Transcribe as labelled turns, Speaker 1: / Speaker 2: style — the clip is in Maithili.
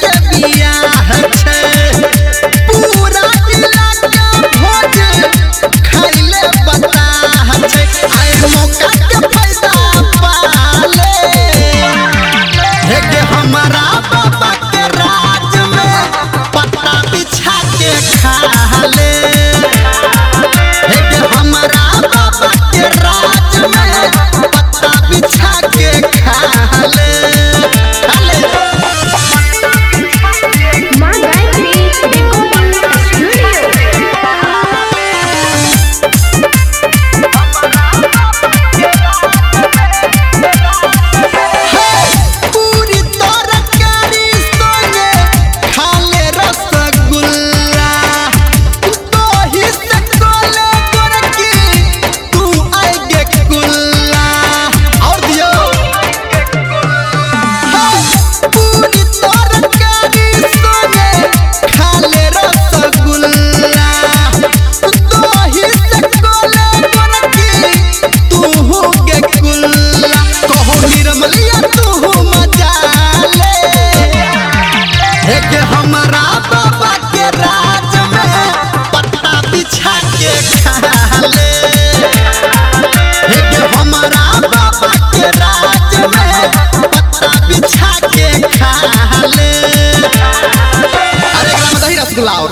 Speaker 1: के बियाह छै। पूरा इलाका भोज खैले बताह छै। आए मौका के फायदा पाले हे के हमारा बाबा के राज में पत्ता बिछा के खा ले। हे के हमारा बाबा के राज में पत्ता बिछा के खा ले।
Speaker 2: माँ गायत्री रिकॉर्डिंग स्टूडियो।
Speaker 1: पूरी तरकारी संगे खा ले रसगुल्ला। दही से कोले गोरकी तू आएगे कुल्ला। और दियो पूरी तरकारी संगे खा ले रसगुल्ला। दही से कोले गोरकी तू गे कुल्ला। कहो निर्मलिया तू मजा ले एक हमारा बाबा के राज में पत्ता बिछा के खा ले। एक हमारा बाबा के राज में पत्ता बिछा के खा ले। अरे एकरा में दही रसगुल्ला और